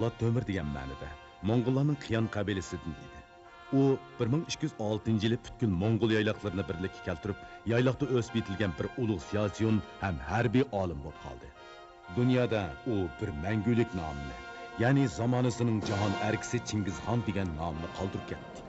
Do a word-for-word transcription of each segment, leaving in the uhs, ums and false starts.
پولات تۆمۈر دېگەن مەنىدە، موڭغۇللارنىڭ قىيان قەبىلىسىدىن ئىدى. ئۇ بىر مىڭ ئىككى يۈز ئالتىنچى يىلى پۈتكۈل موڭغۇل يايلاقلىرىنى بىرلىككە كەلتۈرۈپ، يايلاقتا ئۆسۈپ يېتىلگەن بىر ئۇلۇغ سىياسىيون ھەم ھەربىي ئالىم بولۇپ قالدى. دۇنيادا ئۇ بىر مەڭگۈلۈك نامنى، يەنى زامانىسىنىڭ جاھان ئەركىسى چىڭگىزخان دېگەن نامنى قالدۇرۇپ كەتتى.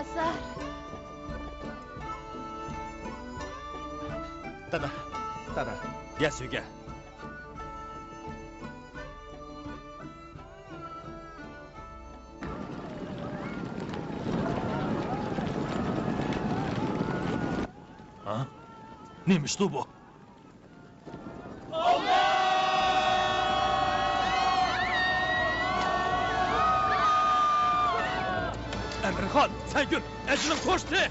قاسار. دادا، دادا. يا سۆيگە. ھا؟ نېمە ئىشتۇ بۇ؟ ئەمىرخان، سەنگۈن، ئەجىلىڭ توشتى!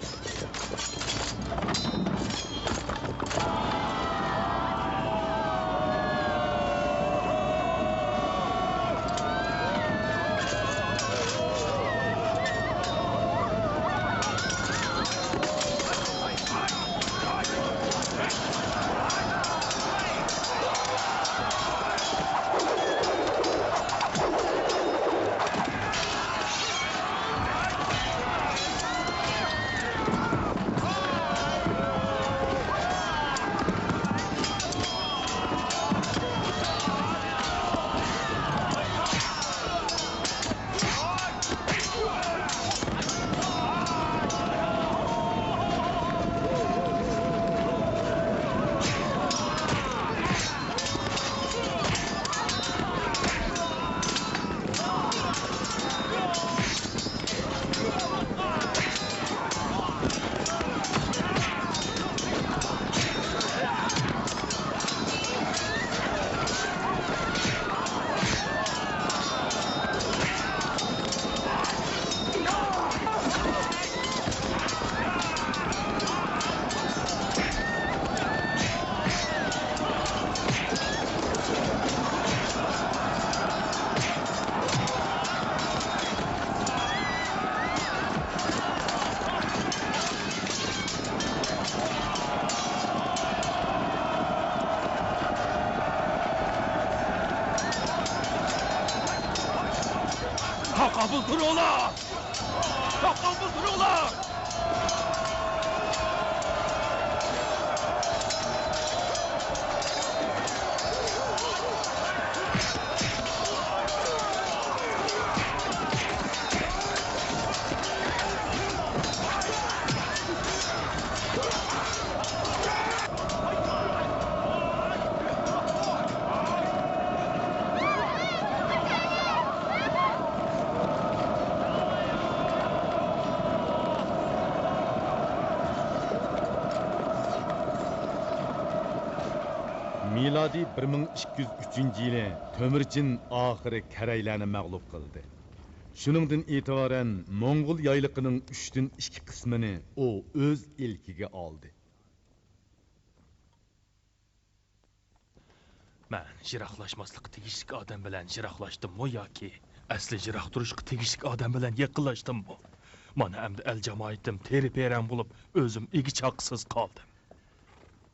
تاقابىل تۇرۇڭلار! تاقابىل تۇرۇڭلار! مىلادىي بىر مىڭ ئىككى يۈز ئۈچىنچى يىلى تۆمۈرچىن ئاخىرى كەرەيلەرنى مەغلۇپ قىلدى. شۇنىڭدىن ئېتىبارەن موڭغۇل يايلىقىنىڭ ئۈچتىن ئىككى قىسمىنى ئۇ ئۆز ئىلكىگە ئالدى. مەن يىراقلاشماسلىققا تېگىشلىك ئادەم بىلەن يىراقلاشتىممۇ ياكى ئەسلى يىراق تۇرۇشقا تېگىشلىك ئادەم بىلەن يېقىنلاشتىممۇ؟ مانا ئەمدى ئەل جامائىتىم تېرە-پېرەڭ بولۇپ، ئۆزۈم ئىگە-چاقىسىز قالدىم.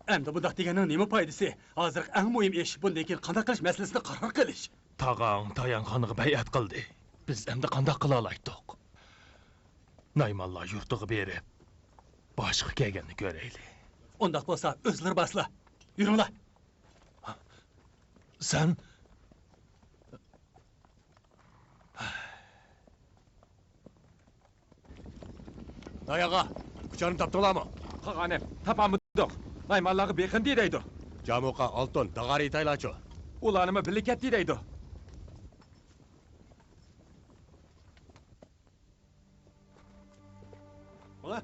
ئەمدى بۇنداق دېگەننىڭ نېمە پايدىسى؟ ھازىرقى ئەڭ مۇھىم ئىش بۇندىن كېيىن قانداق قىلىش مەسىلىسىدە قارار قىلىش. تاغاڭ تايانخانغا بەيئەت قىلدى. بىز ئەمدى قانداق قىلالايتتۇق؟ نايمانلار يۇرتىغا بېرىپ، باشقا كەلگەننى كۆرەيلى. ئۇنداق بولسا، ئۆزلىرى بارسىلا. يۈرۈڭلار. سەن. داياغا، كۇچانى تاپتىڭلارمۇ؟ قاغانىم، تاپالمىدۇق. نايمانلارغا بېقىندى دەيدۇ. جامۇقا، ئالتۇن، داغارى ئېيتايلاچۇ. ئۇلارنىمۇ بىللە كەتتى دەيدۇ. ماڭا.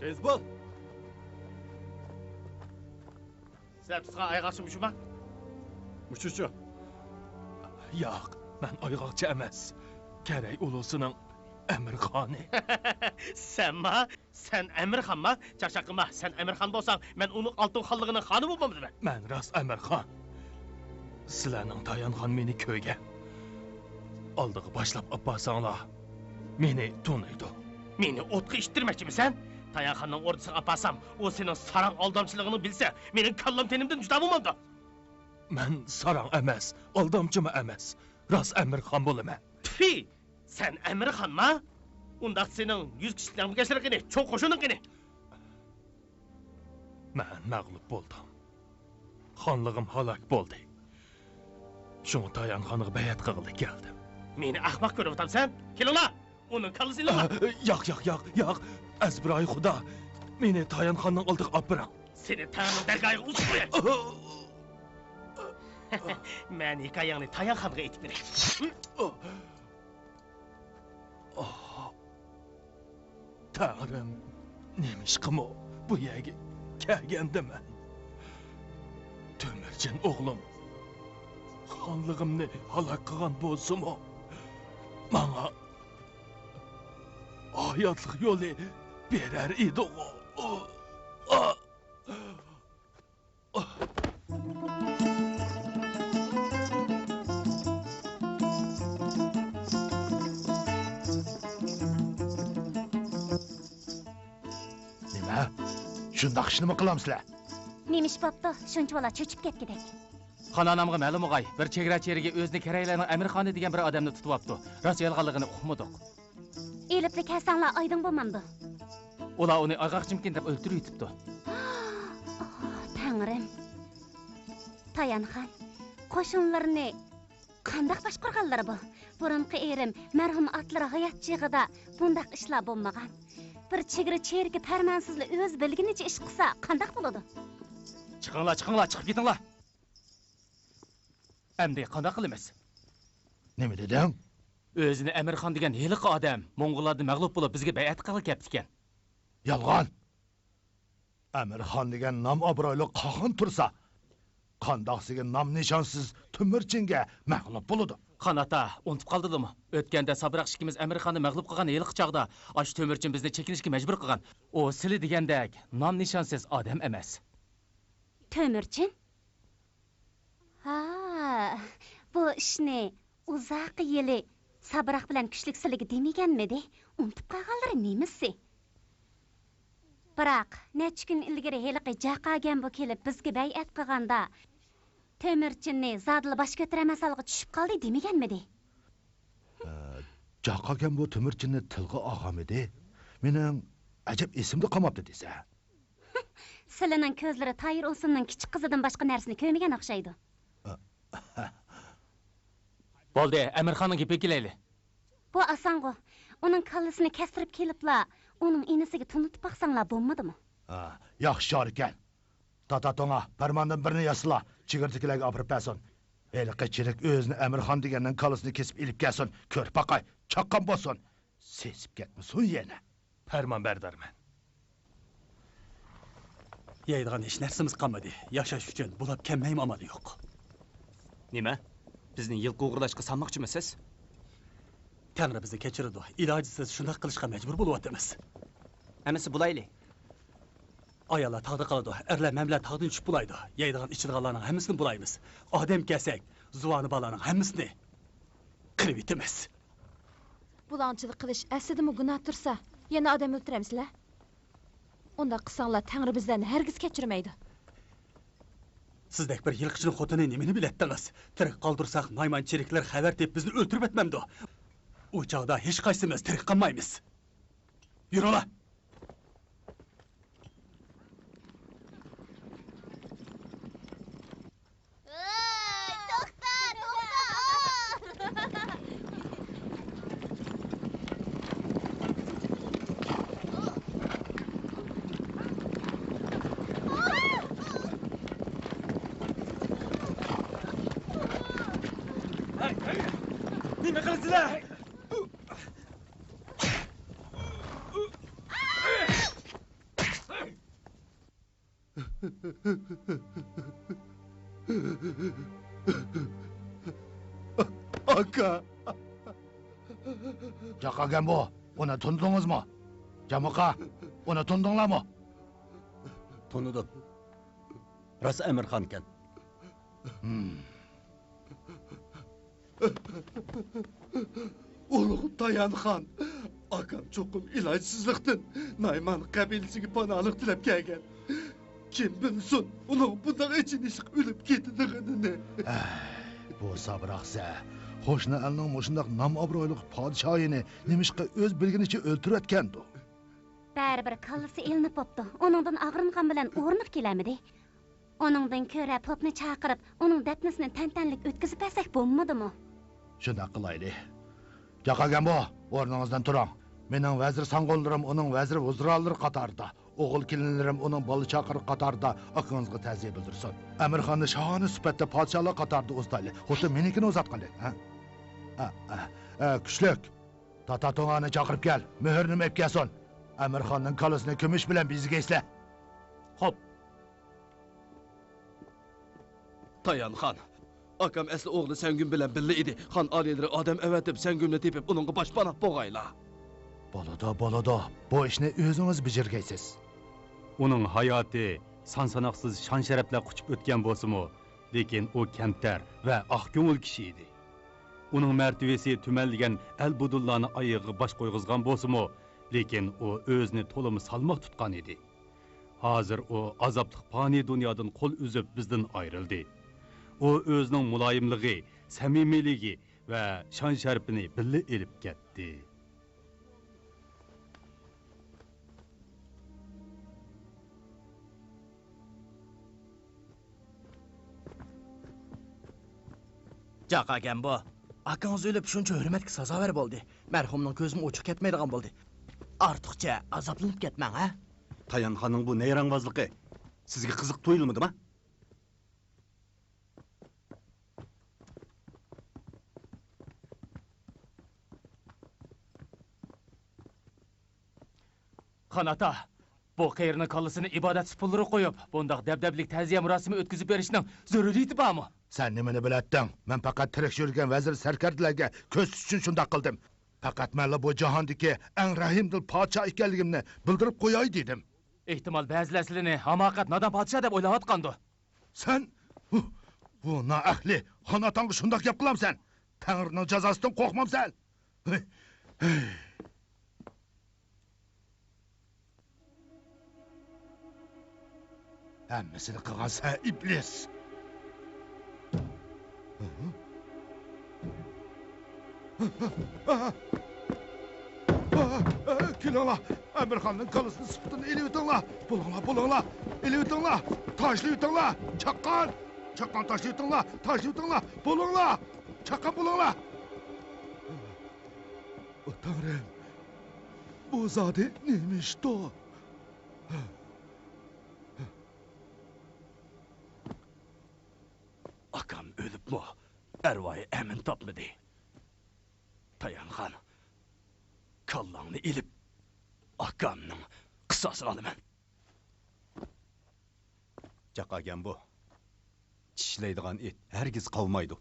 تېز بول. سىلەر تۇتقان ئايغاقچى مۇشۇما؟ مۇشۇچۇ؟ ياق، مەن ئايغاقچى ئەمەس. كەرەي ئۇلۇسىنىڭ ئەمىرخانى. سەنما؟ سەن ئەمىرخانما؟ چاقچاق قىلما، سەن ئەمىرخان بولساڭ، مەن ئۇلۇغ ئالتۇن خانلىقىنىڭ خانى بولمامدىمەن؟ مەن راست ئەمىرخان. سىلەرنىڭ تايانخان مېنى كۆرگەن. ئالدىغا باشلاپ ئاپارساڭلار، مېنى تونۇيدۇ. مېنى ئوتقا ئىتتىرمەكچىمىسەن؟ تايانخاننىڭ ئوردىسىغا ئاپارسام، ئۇ سېنىڭ ساراڭ ئالدامچىلىقىڭنى بىلسە، مېنىڭ كاللام تېنىمدىن جۇدا بولمامدۇ؟ مەن ساراڭ ئەمەس، ئالدامچىمۇ ئەمەس. راست ئەمىرخان بولىمەن. تۈفى! سەن ئەمىرخانما؟ ئۇنداق سېنىڭ يۈز كىشىلىك لەڭمىكەشلىرىڭ قېنى؟ چوڭ قوشۇنۇڭ قېنى؟ مەن مەغلۇپ بولدۇم. خانلىقىم ھالاك بولدى. شۇڭا تايانخانغا بەيئەت قىلغىلى كەلدىم. مېنى ئەخمەق كۆرۈۋاتامسەن؟ كېلىڭلار! ئۇنىڭ كاللىسىنى ئېلىڭلار! ياق، ياق، ياق، ياق! ئەزبىراي خۇدا! مېنى تايانخاننىڭ ئالدىغا ئاپىرىڭ! سېنى تەڭرىنىڭ دەرگاھىغا ئۇزىتىپ قوياي! مەن ھېكايەڭنى تايانخانغا ئېيتىپ بېرەي. تەڭرىم، نېمىشقىمۇ بۇ يەرگە كەلگەندىمەن؟ تۆمۈرچىن ئوغلۇم خانلىقىمنى ھالاك قىلغان بولسىمۇ، ماڭا ھاياتلىق يولى بېرەر ئىدىغۇ. نېمە؟ شۇنداق ئىشنىمۇ قىلامسىلەر؟ نېمە ئىش بوپتۇ؟ شۇنچىۋالا چۆچۈپ كەتكۈدەك. خان ئانامغا مەلۇم بولغاي، بىر چېگرا چېرىكى ئۆزىنى كەرەيلەرنىڭ ئەمىرخانى دېگەن بىر ئادەمنى تۇتۇۋاپتۇ. راست يالغانلىقىنى ئۇقمىدۇق. ئېلىپلا كەلسەڭلار ئايدىڭ بولمامدۇ؟ ئۇلار ئۇنى ئايغاقچىمىكىن دەپ ئۆلتۈرۈۋېتىپتۇ. تەڭرىم. تايانخان، قوشۇنلىرىنى قانداق باشقۇرغانلىرى بۇ؟ بۇرۇنقى ئېرىم مەرھۇم ئاتىلىرى ھايات چېغىدا بۇنداق ئىشلار بولمىغان. بىر چېگرا چېرىكى پەرمانسىزلا ئۆزى بىلگىنىچە ئىش قىلسا قانداق بولىدۇ؟ چىقىڭلار، چىقىڭلار، چىقىپ كېتىڭلار. ئەمدى قانداق قىلىمىز؟ نېمە دېدىڭ؟ ئۆزىنى ئەمىرخان دېگەن ھېلىقى ئادەم موڭغۇللاردا مەغلۇپ بولۇپ بىزگە بەيئەت قىلغىلى كەپتىكەن. يالغان! ئەمىرخان دېگەن نام ئابرۇيلۇق قاخان تۇرسا، قانداقسىگە نام نىشانسىز تۆمۈرچىنگە مەغلۇپ بولىدۇ؟ خان ئاتا، ئۇنتۇپ قالدىلىمۇ؟ ئۆتكەندە سابراق ئىككىمىز ئەمىرخاننى مەغلۇپ قىلغان ھېلىقى چاغدا ئاشۇ تۆمۈرچىن بىزنى چېكىنىشكە مەجبۇر قىلغان. ئۇ سىلى دېگەندەك نام نىشانسىز ئادەم ئەمەس. تۆمۈرچىن؟ ھا، بۇ ئىشنى ئۇزاققا يىلى سابراق بىلەن كۈچلۈك سىلىگە دېمىگەنمىدى؟ ئۇنتۇپ قالغانلىرى نېمىسى؟ بىراق، نەچچە كۈن ئىلگىرى ھېلىقى جاقا گەنبۇ كېلىپ بىزگە بەيئەت قىلغاندا، تۆمۈرچىننى زادىلا باش كۆتۈرەلمەس ھالغا چۈشۈپ قالدى دېمىگەنمىدى؟ ئە، جاقا گەنبۇ تۆمۈرچىننى تىلغا ئالغانمىدى؟ مېنىڭ ئەجەب ئېسىمدە قالماپتۇ دېسە. سىلىنىڭ كۆزلىرى تايىر ئوسۇمنىڭ كىچىك قىزىدىن باشقا نەرسىنى كۆرمىگەن ئوخشايدۇ. بولدى، ئەمىرخاننىڭ گېپىگە كېلەيلى. بۇ ئاسانغۇ. ئۇنىڭ كاللىسىنى كەستۈرۈپ كېلىپلا، ئۇنىڭ ئىنىسىگە تونۇتۇپ باقساڭلار بولمىدىمۇ؟ ھا، ياخشى چارە ئىكەن. تاتا توڭا، پەرماندىن بىرنى ياسىلا، چېگرىدىكىلەرگە ئاپىرىپ بەرسۇن. ھېلىقى چېرىك ئۆزىنى ئەمىرخان دېگەننىڭ كاللىسىنى كېسىپ ئېلىپ كەلسۇن، كۆرۈپ باقاي، چاققان بولسۇن. سېسىپ كەتمىسۇن يەنە. پەرمان بەردارمەن. يەيدىغان ھېچ نەرسىمىز قالمىدى. ياشاش ئۈچۈن بۇلاپ كەلمەيمۇ ئامال يوق. نېمە؟ بىزنى يىلقى ئوغرىلاشقا سالماقچىمۇسىز؟ تەڭرى بىزنى كەچۈرىدۇ. ئىلاجىسىز شۇنداق قىلىشقا مەجبۇر بولۇۋاتىمىز. ئەمىسە بۇلايلى. ئاياللار تاغدا قالىدۇ، ئەرلەر مەن بىلەن تاغدىن چۈشۈپ بۇلايدۇ. يەيدىغان ئىچىدىغانلارنىڭ ھەممىسىنى بۇلايمىز. ئادەم كەسەك، زۇۋانى بالىلارنىڭ ھەممىسىنى قىرىۋېتىمىز. بۇلاڭچىلىق قىلىش ئەسلىدىمۇ گۇناھ تۇرسا، يەنە ئادەم ئۆلتۈرەمسىلەر؟ ئۇنداق قىلساڭلار، تەڭرى بىزلەرنى ھەرگىز كەچۈرمەيدۇ. سىزدەك بىر يىلقىچىنىڭ خوتۇنى نېمىنى بىلەتتىڭىز؟ تىرىك قالدۇرساق، نايمان چېرىكلەر خەۋەر تېپىپ بىزنى ئۆلتۈرۈۋەتمەمدۇ؟ ئۇ چاغدا ھېچقايسىمىز تىرىك قالمايمىز. يۈرۈڭلار! ۋاي، توختا، توختا! ھەي، ھەي! نېمە قىلىسىلەر؟ ئاكا! جاقا گەنبو، ئۇنى تونۇدىڭىزمۇ؟ جامۇقا، ئۇنى تونۇدۇڭلارمۇ؟ تونۇدۇم. راست ئەمىرخانكەن. ھىم. ئۇلۇغ تايانخان، ئاكام چوقۇم ئىلاجسىزلىقتىن نايمان قەبىلىسىگە پاناھلىق تىلەپ كەلگەن. كىم بىلسۇن، ئۇنىڭ بۇنداق ئېچىنىشلىق ئۆلۈپ كېتىدىغىنىنى. ھەي، بولسا بىراقسە، قوشنا ئەلنىڭ مۇشۇنداق نام-ئابرۇيلۇق پادىشاھىنى نېمىشقا ئۆز بىلگىنىچە ئۆلتۈرۈۋەتكەندۇ؟ بەرىبىر كاللىسى ئېلىنىپ بوپتۇ. ئۇنىڭدىن ئاغرىنغان بىلەن ئورنىغا كېلەلمىدى. ئۇنىڭدىن كۆرە پوپنى چاقىرىپ، ئۇنىڭ دەپنىسىنى تەنتەنىلىك ئۆتكۈزۈپ بەرسەك بولمىدىمۇ؟ شۇنداق قىلايلى. جاقا گەنبو، ئورنىڭىزدىن تۇرۇڭ. مېنىڭ ۋەزىر سانغۇنلىرىم ئۇنىڭ ۋەزىر ۋۇزرالىرى قاتارىدا، ئوغۇل كېلىنلىرىم ئۇنىڭ بالا چاقىلىرى قاتارىدا ئاكىڭىزغا تەزىيە بىلدۈرسۇن. ئەمىرخاننى شاھانە سۈپەتتە پادىشاھلار قاتارىدا ئۇزىتايلى. خۇددى مېنىڭكىنى ئۇزاتقاندەك، ھە؟ ئە، ئە، ئە، كۈچلۈك. تاتا تۇڭئانى چاقىرىپ كەل، مۆھۈرنىمۇ ئېلىپ كەلسۇن. ئەمىرخاننىڭ كاللىسىنى كۈمۈش بىلەن بېزىگەيسىلەر. خوپ. تايانخان، ئاكام ئەسلى ئوغلى سەنگۈن بىلەن بىللە ئىدى. خان ئالىيلىرى ئادەم ئەۋەتىپ، سەنگۈننى تېپىپ، ئۇنىڭغا باشپاناھ بوغايلا. بولىدۇ، بولىدۇ. بۇ ئىشنى ئۆزىڭىز بېجىرگەيسىز. ئۇنىڭ ھاياتى سان-ساناقسىز شان-شەرەپلەر قۇچۇپ ئۆتكەن بولسىمۇ، لېكىن ئۇ كەمتەر ۋە ئاق كۆڭۈل كىشى ئىدى. ئۇنىڭ مەرتىۋىسى تۆۋەنلىگەن ئەل بۇدۇنلارنى ئايىغىغا باش قويغۇزغان بولسىمۇ، لېكىن ئۇ ئۆزىنى تولىمۇ سالماق تۇتقان ئىدى. ھازىر ئۇ ئازابلىق پانىي دۇنيادىن قول ئۈزۈپ، بىزدىن ئايرىلدى. ئۇ ئۆزىنىڭ مۇلايىملىقى، سەمىمىيلىكى ۋە شان-شەرىپىنى بىللە ئېلىپ كەتتى. جاقا گەنبو، ئاكىڭىز ئۆلۈپ شۇنچە ھۆرمەتكە سازاۋەر بولدى. مەرھۇمنىڭ كۆزىمۇ ئوچۇق كەتمەيدىغان بولدى. ئارتۇقچە ئازابلىنىپ كەتمەڭ، ھە؟ تايانخاننىڭ بۇ نەيرەڭبازلىقى سىزگە قىزىق تۇيۇلمىدىما؟ خان ئاتا، بۇ قېرىنىڭ كاللىسىنى ئىبادەت سۇپىلىرىغا قويۇپ، بۇنداق دەبدەبىلىك تەزىيە مۇراسىمى ئۆتكۈزۈپ بېرىشنىڭ زۆرۈرىيىتى بارمۇ؟ سەن نېمىنى بىلەتتىڭ؟ مەن پەقەت تىرىك يۈرگەن ۋەزىر سەركەردىلەرگە كۆرسىتىش ئۈچۈن شۇنداق قىلدىم. پەقەت مەنلا بۇ جاھاندىكى ئەڭ رەھىمدىل پادىشاھ ئىكەنلىكىمنى بىلدۈرۈپ قوياي دېدىم. ئېھتىمال، بەزىلەر سىلىنى ھاماقەت، نادان پادىشاھ دەپ ئويلاۋاتقاندۇ. سەن، بۇ، بۇ نائەھلى خان ئاتاڭغا شۇنداق گەپ قىلامسەن؟ تەڭرىنىڭ جازاسىدىن قورقمامسەن؟ ھەي، ھەي. ھەممىسىنى قىلغان سەن، ئىبلىس! كېلىڭلار، ئەمىرخاننىڭ كاللىسىنى سىرتتىن ئېلىۋېتىڭلار! بولۇڭلار، بولۇڭلار! ئېلىۋېتىڭلار! تاشلىۋېتىڭلار! چاققان! چاققان تاشلىۋېتىڭلار! تاشلىۋېتىڭلار! بولۇڭلار! چاققان بولۇڭلار! ئۇ تەڭرىم، بۇ زادى نېمە ئىشتۇ؟ ئاكام ئۆلۈپمۇ، ئەرۋاھى ئەمىن تاپمىدى. تايانخان، كاللاڭنى ئېلىپ، ئاكامنىڭ قىساسىنى ئالىمەن. جاقاگەن بۇ. چىشلەيدىغان ئىت ھەرگىز قاۋمايدۇ.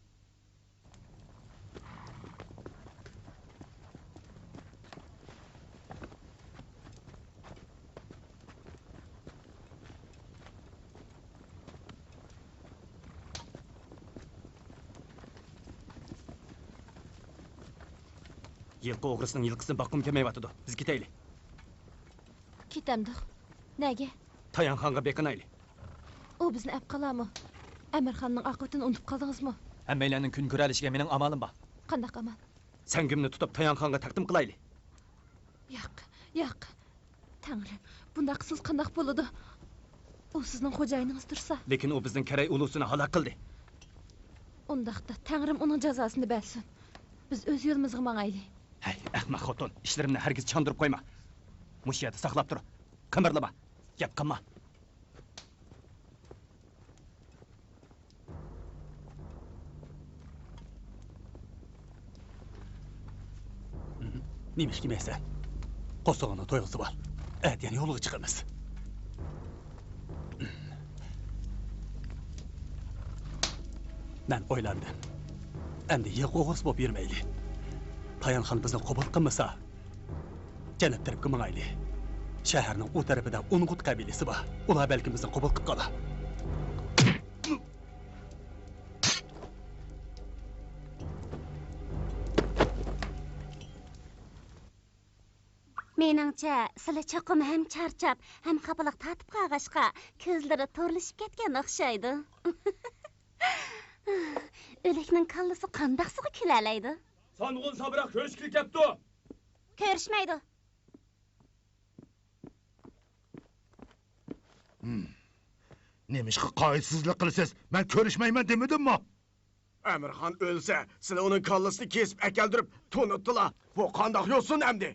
يىلقى ئوغرىسىنىڭ يىلقىسىنى باققۇم كەلمەيۋاتىدۇ. بىز كېتەيلى. كېتەمدۇق؟ نەگە؟ تايانخانغا بېقىنايلى. ئۇ بىزنى ئەپ قالارمۇ؟ ئەمىرخاننىڭ ئاقىۋىتىنى ئۇنتۇپ قالدىڭىزمۇ؟ ھەممەيلەننىڭ كۈن كۆرەلىشىگە مېنىڭ ئامالىم بار. قانداق ئامال؟ سەڭگىمنى تۇتۇپ، تايانخانغا تەقدىم قىلايلى. ياق، ياق. تەڭرىم، بۇنداق قىلسىڭىز قانداق بولىدۇ؟ ئۇ سىزنىڭ خوجايىنىڭىز تۇرسا. لېكىن ئۇ بىزنىڭ كەرەي ئۇلۇسىنى ھالاك قىلدى. ئۇنداقتا تەڭرىم ئۇنىڭ جازاسىنى بەرسۇن. بىز ئۆز يولىمىزغا ماڭايلى. ھەي، ئەخمەق خوتۇن، ئىشلىرىمنى ھەرگىز چاندۇرۇپ قويما. مۇشۇ يەردە ساقلاپ تۇر. قىمىرلىما. گەپ قىلما. نېمە ئىش كىيمەيسەن؟ قورسىقىڭنىڭ تويغۇسى بار. ئەتە يەنە يولغا چىقىمىز. مەن ئويلاندىم. ئەمدى يىلقى ئوغرىسى بولۇپ يۈرمەيلى. تايانخان بىزنى قوبۇل قىلمىسا، جەنۇب تەرەپكە ماڭايلى. شەھەرنىڭ ئۇ تەرىپىدە ئۇنغۇت قەبىلىسى بار. ئۇلار بەلكىم بىزنى قوبۇل قىلىپ قالار. مېنىڭچە، سىلى چوقۇم ھەم چارچاپ، ھەم خاپىلىق تارتىپ قالغاچقا، كۆزلىرى تورلىشىپ كەتكەن ئوخشايدۇ. ئۆلۈكنىڭ كاللىسى قانداق سۇغا كۈلەلەيدۇ؟ سانغۇن سابراق كۆرۈشكىلى كەپتۇ. كۆرۈشمەيدۇ. ھىم. نېمىشقا قائىدىسىزلىك قىلىسىز؟ مەن كۆرۈشمەيمەن دېمىدىممۇ؟ ئەمىرخان ئۆلسە، سىلى ئۇنىڭ كاللىسىنى كېسىپ ئەكەلدۈرۈپ تونۇتتىلا. بۇ قانداق يوسۇن ئەمدى؟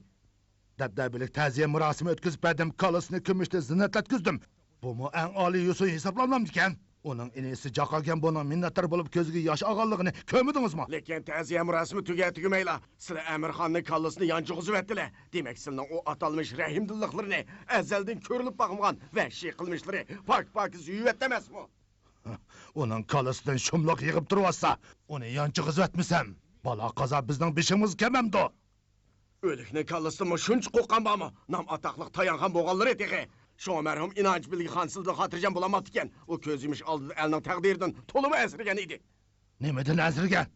دەبدەبىلىك تەزىيە مۇراسىمى ئۆتكۈزۈپ بەردىم، كاللىسىنى كۈمۈشتىن زىننەتلەتكۈزدۈم. بۇمۇ ئەڭ ئالىي يوسۇن ھېسابلانامدىكەن؟ ئۇنىڭ ئىنىسى جاقاگەن بۇنىڭ مىننەتدار بولۇپ كۆزىگە ياش ئالغانلىقىنى كۆرمىدىڭىزمۇ؟ لېكىن تەزىيە مۇراسىمى تۈگەر تۈگىمەيلا، سىلى ئەمىرخاننىڭ كاللىسىنى يانچۇقىزىۋەتتىلە. دېمەك، سىلىنىڭ ئۇ ئاتالمىش رەھىمدىللىقلىرىنى، ئەزەلدىن كۆرۈلۈپ باقمىغان ۋەھشىي قىلمىشلىرى پاك-پاكىز يۇيۇۋەتتى ئەمەسمۇ؟ ئۇنىڭ كاللىسىدىن شۇملۇق يىغىپ تۇرۇۋاتسا، ئۇنى يانچۇقىزىۋەتمىسەم، بالا-قازا بىزنىڭ بېشىمىزغا كەلمەمدۇ؟ ئۆلۈكنىڭ كاللىسىدىنمۇ شۇنچە قورققان بارمۇ؟ نام-ئاتاقلىق تايانخان بولغانلىرى تېخى. شۇڭا مەرھۇم ئىنانچ بىلگە خان سىلىدىن خاتىرجەم بولالماپتىكەن. ئۇ كۆز يۇمۇش ئالدىدا ئەلنىڭ تەقدىرىدىن تولىمۇ ئەنسىرىگەن ئىدى. نېمىدىن ئەنسىرىگەن؟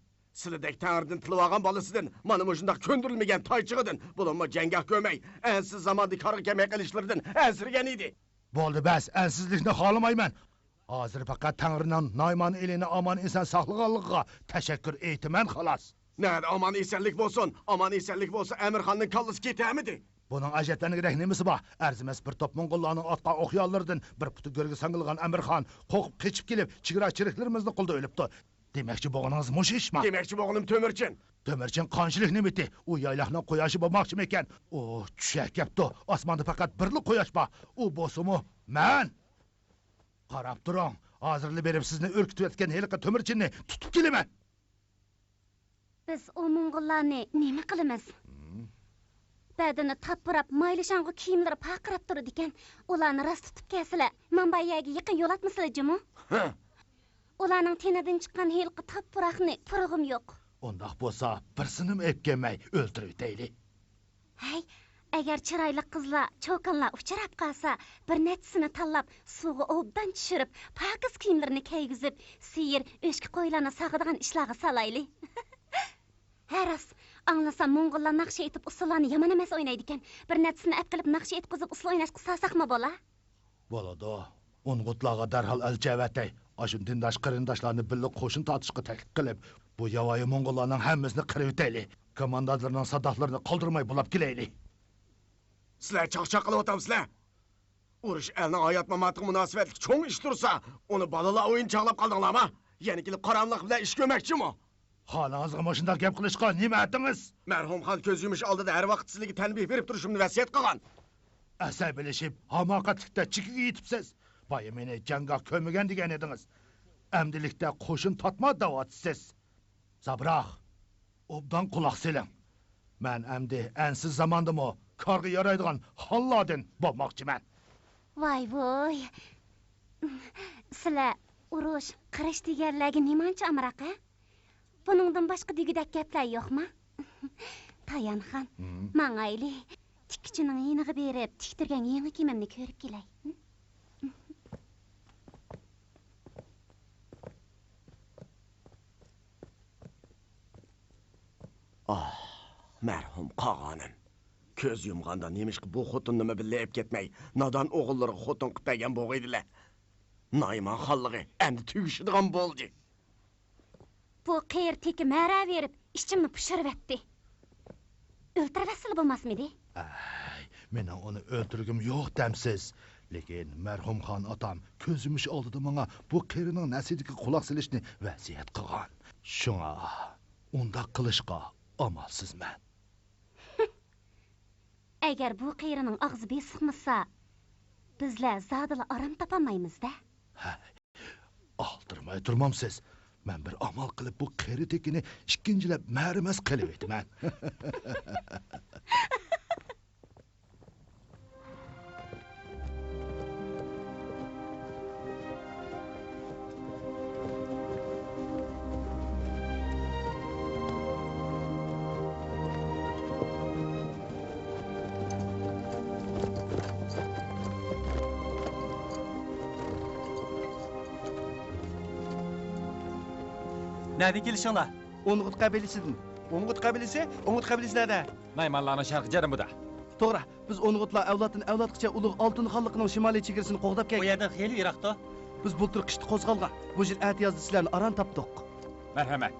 سىلىدەك تەڭرىدىن تىلىۋالغان بالىسىدىن، مانا مۇشۇنداق كۆندۈرۈلمىگەن تايچىغىدىن، بولۇپمۇ جەڭگاھ كۆرمەي، ئەنسىز زاماندا كارغا كەلمەي قېلىشلىرىدىن ئەنسىرىگەن ئىدى. بولدى، بەس، ئەنسىزلىكنى خالىمايمەن. ھازىر پەقەت تەڭرىنىڭ نايمان ئېلىنى ئامان-ئېسەن ساقلىغانلىقىغا تەشەككۈر ئېيتىمەن، خالاس. نەدە ئامان-ئېسەنلىك بولسۇن؟ ئامان-ئېسەنلىك بولسا، ئەمىرخاننىڭ كاللىسى كېتەرمىدى؟ بۇنىڭ ئەجەبلەنگۈدەك نېمىسى بار؟ ئەرزىمەس بىر توپ موڭغۇللارنىڭ ئاتقان ئوق ياللىرىدىن بىر پۇتى گۆرگە ساڭگىلىغان ئەمىرخان قورقۇپ قېچىپ كېلىپ، چېگرا چېرىكلىرىمىزنى قولدا ئۆلۈپتۇ. دېمەكچى بولغىنىڭىز مۇشۇ ئىشما؟ دېمەكچى بولغىنىم تۆمۈرچىن. تۆمۈرچىن قانچىلىك نېمىتى؟ ئۇ يايلاقنىڭ قۇياشى بولماقچىمىكەن؟ ئۇ چۈشەپ كەپتۇ. ئاسماندا پەقەت بىرلا قۇياش بار. ئۇ بولسىمۇ مەن. قاراپ تۇرۇڭ، ھازىرلا بېرىپ سىزنى ئۈركۈتۈۋەتكەن ھېلىقى تۆمۈرچىننى تۇتۇپ كېلىمەن. بىز ئۇ موڭغۇللارنى نېمە قىلىمىز؟ ھىم؟ بەدىنى تاپ پۇراپ، مايلىشاڭغۇ كىيىملىرى پارقىراپ تۇرىدىكەن. ئۇلارنى راست تۇتۇپ كەلسىلە، مەن بار يەرگە يېقىن يولاتمىسىلە جۇمۇ. ھە. ئۇلارنىڭ تېنىدىن چىققان ھېلىقى تاپ پۇراقنى پۇرىغۇم يوق. ئۇنداق بولسا، بىرسىنىمۇ ئەپكەلمەي ئۆلتۈرۈۋېتەيلى. ھەي، ئەگەر چىرايلىق قىزلار، چوكانلار ئۇچراپ قالسا، بىر نەچچىسىنى تاللاپ، سۇغا ئوبدان چۈشۈرۈپ، پاكىز كىيىملىرىنى كىيگۈزۈپ، سىيىر، ئۆچكە، قويلارنى ساغىدىغان ئىشلارغا سالايلى. ھە، راست. ئاڭلىسام، موڭغۇللار ناخشا ئېيتىپ، ئۇسسۇللارنى يامان ئەمەس ئوينايدىكەن. بىر نەچچىسىنى ئەپقېلىپ ناخشا ئېيتقۇزۇپ، ئۇسسۇل ئويناشقا سالساقمۇ بولا؟ بولىدۇ. ئونغۇتلارغا دەرھال ئەلچى ئەۋەتەي. ئاشۇ دىنداش قېرىنداشلارنى بىللە قوشۇن تارتىشقا تەكلىپ قىلىپ، بۇ ياۋايى موڭغۇللارنىڭ ھەممىسىنى قىرىۋېتەيلى. كوماندانلىرىنىڭ ساداقلىرىنى قالدۇرماي بولاپ كېلەيلى. سىلەر چاقچاق قىلىۋاتامسىلەر؟ ئۇرۇش ئەلنىڭ ھايات-ماماتىغا مۇناسىۋەتلىك چوڭ ئىش تۇرسا، ئۇنى بالىلار ئويۇنى چاغلاپ قالدىڭلارمۇ؟ يەنە كېلىپ قاراملىق بىلەن ئىش كۆرمەكچىمۇ؟ خانىڭىزغا مۇشۇنداق گەپ قىلىشقا نېمە ھەددىڭىز؟ مەرھۇم خان كۆز يۇمۇش ئالدىدا ھەر ۋاقىت سىزگە تەنبىھ بېرىپ تۇرۇشۇمنى ۋەسىيەت قىلغان. ئەسەبىيلىشىپ، ھاماقەتلىكتە چېكىگە يېتىپسىز. بايا مېنى جەڭگاھ كۆرمىگەن دېگەن ئىدىڭىز. ئەمدىلىكتە قوشۇن تارتما دەۋاتىسىز. سابراق، ئوبدان قۇلاق سېلىڭ. مەن ئەمدى ئەنسىز زاماندىمۇ كارغا يارايدىغان خانلاردىن بولماقچىمەن. ۋاي ۋۇي. سىلەر ئۇرۇش، قىرىش دېگەنلەرگە نېمانچە ئامراق، ھە؟ بۇنىڭدىن باشقا دېگۈدەك گەپلەر يوقما؟ تايانخان، ھىم؟ ماڭايلى. تىككۈچىنىڭ يېنىغا بېرىپ، تىكتۈرگەن يېڭى كىيىمىمنى كۆرۈپ كېلەي. ھىم؟ ئاھ، مەرھۇم قاغانىم. كۆز يۇمغاندا نېمىشقا بۇ خوتۇننىمۇ بىللە ئېلىپ كەتمەي، نادان ئوغۇللىرىغا خوتۇن قىلىپ بەرگەن بولغىيدىلە؟ نايمان خانلىقى ئەمدى تۈگىشىدىغان بولدى. بۇ قېرى تېكى مەرەۋېرىپ ئىچىمنى پۇشۇرۇۋەتتى. ئۆلتۈرۈۋەتسىلا بولماسمىدى؟ ئەي، مېنىڭ ئۇنى ئۆلتۈرگۈم يوق دەمسىز. لېكىن مەرھۇم خان ئاتام كۆز يۇمۇش ئالدىدا ماڭا بۇ قېرىنىڭ نەسىھىتىگە قۇلاق سېلىشنى ۋەسىيەت قىلغان. شۇڭا ئۇنداق قىلىشقا ئامالسىزمەن. ئەگەر بۇ قېرىنىڭ ئاغزى بېسىقمىسا، بىزلەر زادىلا ئارام تاپالمايمىز-دە. ھە، ئالدىرىماي تۇرمامسىز؟ مەن بىر ئامال قىلىپ بۇ قېرى تېكىنى ئىككىنچىلەپ مەرىمەس قىلىۋېتىمەن. نەدىن كېلىشىڭلار؟ ئونغۇت قەبىلىسىدىن. ئونغۇت قەبىلىسى؟ ئونغۇت قەبىلىسى نەدە؟ نايمانلارنىڭ شەرقىي جەنۇبىدا. توغرا، بىز ئونغۇتلار ئەۋلادتىن ئەۋلادقىچە ئۇلۇغ ئالتۇن خانلىقىنىڭ شىمالىي چېگرىسىنى قوغداپ بۇ كەلگەن. يەردىن خېلى يىراقتۇ. بىز بۇلتۇر قىشتا قوزغالغان، بۇ يىل ئەتىيازدا سىلەرنى ئاران تاپتۇق. مەرھەمەت.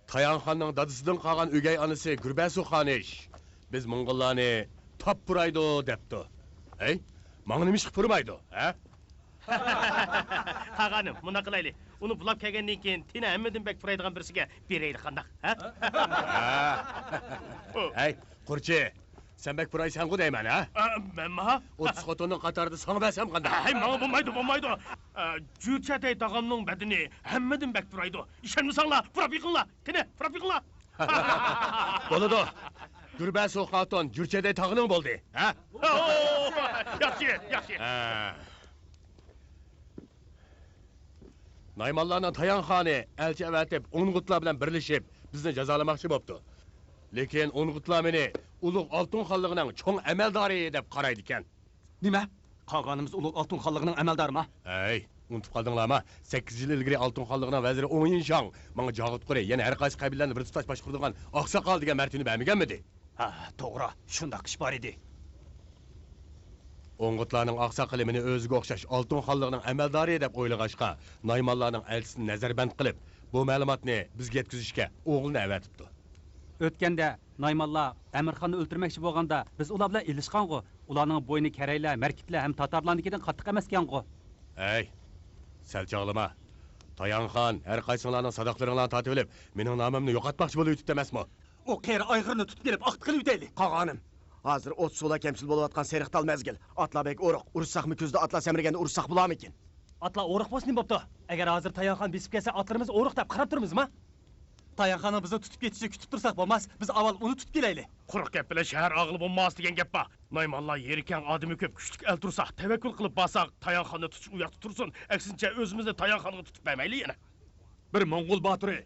تايانخاننىڭ دادىسىدىن قالغان ئۆگەي ئانىسى گۈربەسۇ خانىش، بىز موڭغۇللارنى تاپ پۇرايدۇ دەپتۇ. ھەي، ماڭا نېمىشقا پۇرىمايدۇ، ھە؟ قاغانىم، مۇنداق قىلايلى. ئۇنى بۇلاپ كەلگەندىن كېيىن تېنى ھەممىدىن بەك پۇرايدىغان بىرسىگە بېرەيلى، قانداق، ھە؟ ھە. ھەي، قۇرچى، سەن بەك پۇرايسەنغۇ دەيمەن، ھە؟ ئا، مەنما؟ ئوتتۇز خوتۇننىڭ قاتارىدا ساڭا بەرسەم قانداق؟ ھەي، ماڭا بولمايدۇ، بولمايدۇ. ئا، جۈرچەتەي تاغامنىڭ بەدىنى ھەممىدىن بەك پۇرايدۇ. ئىشەنمىسەڭلار، پۇراپ بېقىڭلار. قېنى، پۇراپ بېقىڭلار. بولىدۇ. گۈربەسۇ خاتۇن جۈرچەتەي تاغىنىڭ بولدى، ھە؟ ياخشى، ياخشى. ھە. نايمانلارنىڭ تايان خانى ئەلچى ئەۋەتىپ، ئونغۇتلار بىلەن بىرلىشىپ، بىزنى جازالىماقچى بوپتۇ. لېكىن ئونغۇتلار مېنى ئۇلۇغ ئالتۇن خانلىقىنىڭ چوڭ ئەمەلدارى دەپ قارايدىكەن. نېمە؟ قاغانىمىز ئۇلۇغ ئالتۇن خانلىقىنىڭ ئەمەلدارىما؟ ھەي، ئۇنتۇپ قالدىڭلارما؟ سەككىز يىل ئىلگىرى ئالتۇن خانلىقىنىڭ ۋەزىرى ئوڭ يىنشاڭ ماڭا جاغۇت قۇرى، يەنە ھەر قايسى قەبىلىلەرنى بىر تۇتاش باشقۇرىدىغان ئاقساقال دېگەن مەرتىۋىنى بەرمىگەنمىدى؟ ھە، توغرا، شۇنداق ئىش بار ئىدى. ئوڭغۇتلارنىڭ ئاقساقىلى مېنى ئۆزىگە ئوخشاش ئالتۇن خانلىقىنىڭ ئەمەلدارى دەپ ئويلىغاچقا، نايمانلارنىڭ ئەلچىسىنى نەزەربەند قىلىپ، بۇ مەلۇماتنى بىزگە يەتكۈزۈشكە ئوغلىنى ئەۋەتىپتۇ. ئۆتكەندە نايمانلار ئەمىرخاننى ئۆلتۈرمەكچى بولغاندا، بىز ئۇلار بىلەن ئېلىشقانغۇ. ئۇلارنىڭ بوينى كەرەيلەر، مەركىتلەر ھەم تاتارلارنىڭكىدىن قاتتىق ئەمەسكەنغۇ. ھەي، سەل چاغلىما. تايان خان ھەر قايسىڭلارنىڭ ساداقلىرىڭلارنى تارتىۋېلىپ، مېنىڭ نامىمنى يوقاتماقچى بولۇۋېتىپتۇ ئەمەسمۇ؟ ئۇ قېرى ئايغىرنى تۇتۇپ كېلىپ ئاقتىقىلىۋېتەيلى. قاغانىم، ھازىر ئوت سۇلار كەمچىل بولۇۋاتقان سېرىق تال مەزگىل. ئاتلار بەك ئورۇق. ئۇرۇشساقمۇ كۈزدە ئاتلار سەمرىگەندە ئۇرۇشساق بولارمىكىن؟ ئاتلار ئورۇق بولسا نېمە بوپتۇ؟ ئەگەر ھازىر تايان خان بېسىپ كەلسە، ئاتلىرىمىز ئورۇق دەپ قاراپ تۇرىمىزما؟ تايان خاننىڭ بىزنى تۇتۇپ كېتىشىنى كۈتۈپ تۇرساق بولماس، بىز ئاۋۋال ئۇنى تۇتۇپ كېلەيلى. قۇرۇق گەپ بىلەن شەھەر ئاغىلى بولماس دېگەن گەپ بار. نايمانلار يېرى كەڭ، ئادىمى كۆپ، كۈچلۈك ئەل تۇرسا، تەۋەككۈل قىلىپ بارساق، تايان خاننى تۇتۇش ئۇ ياقتا تۇرسۇن. ئەكسىنچە، ئۆزىمىزنى تايان خانغا تۇتۇپ بەرمەيلى يەنە. بىر موڭغۇل باتۇرى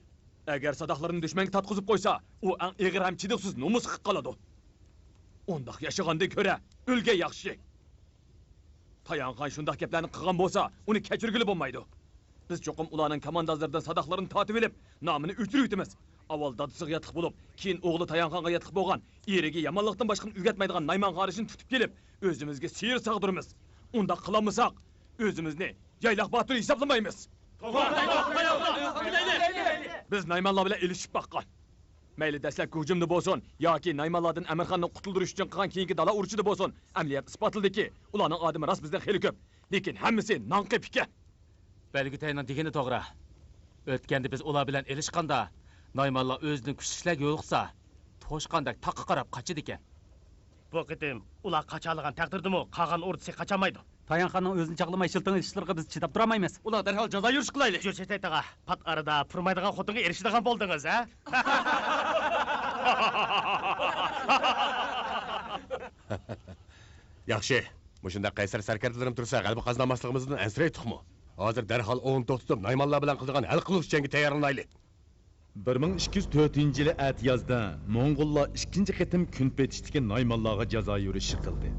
ئەگەر ساداقلىرىنى دۈشمەنگە تارتقۇزۇپ قويسا، ئۇ ئەڭ ئېغىر ھەم چىدىغۇسىز نومۇسلۇق قىلىپ قالىدۇ. ئۇنداق ياشىغاندىن كۆرە ئۆلگەن ياخشى. تايان خان شۇنداق گەپلەرنى قىلغان بولسا، ئۇنى كەچۈرگىلى بولمايدۇ. بىز چوقۇم ئۇلارنىڭ كاماندازلىرىدىن ساداقلىرىنى تارتىۋېلىپ، نامىنى ئۆچۈرۈۋېتىمىز. ئاۋۋال دادىسىغا ياتلىق بولۇپ، كېيىن ئوغلى تايان خانغا ياتلىق بولغان، ئېرىگە يامانلىقتىن باشقىنى ئۆگەتمەيدىغان نايمان قارىشىنى تۇتۇپ كېلىپ، ئۆزىمىزگە سىيىر ساغدۇرىمىز. ئۇنداق قىلالمىساق، ئۆزىمىزنى يايلاق باتۇرى ھېسابلىمايمىز. بىز نايمانلار بىلەن ئېلىشىپ باققان. مەيلى دەسلەپكى ھۇجۇمدا بولسۇن ياكى نايمانلاردىن ئەمىرخاننى قۇتۇلدۇرۇش ئۈچۈن قىلغان كېيىنكى دالا ئۇرۇشىدا بولسۇن، ئەمەلىيەت ئىسپاتلىدىكى، ئۇلارنىڭ ئادىمى راست بىزدىن خېلى كۆپ. لېكىن ھەممىسى ناڭقا پىكىر. بەلگۈتەينىڭ دېگىنى توغرا. ئۆتكەندە بىز ئۇلار بىلەن ئېلىشقاندا، نايمانلار ئۆزىدىن كۈچلۈكلەرگە يولۇقسا، توشقاندەك تاغقا قاراپ قاچىدىكەن. بۇ قېتىم ئۇلار قاچالىغان تەقدىردىمۇ قالغان ئوردىسى قاچالمايدۇ. تايانخاننىڭ ئۆزىنى چاقلىماي شىلتىڭ ئېتىشلىرىغا بىز چىداپ تۇرالمايمىز. ئۇلارغا دەرھال جازا يۈرۈش قىلايلى. جۈرجىتەي تاغا، پات ئارىدا پۇرمايدىغان خوتۇنغا ئېرىشىدىغان بولدىڭىز، ھە؟ ياخشى، مۇشۇنداق قەيسەر سەركەردىلىرىم تۇرسا، غەلىبە قازىنالماسلىقىمىزدىن ئەنسىرەيتتۇقمۇ؟ ھازىر دەرھال ئوڭنى توختىتىپ، نايمانلار بىلەن قىلىدىغان ھەل قىلغۇچ جەڭگە تەييارلىنايلى. بىر مىڭ ئىككى يۈز تۆتىنچى يىلى ئەتىيازدا موڭغۇللار ئىككىنچى قېتىم كۈنپېتىشتىكى نايمانلارغا جازا يۈرۈشى قىلدى.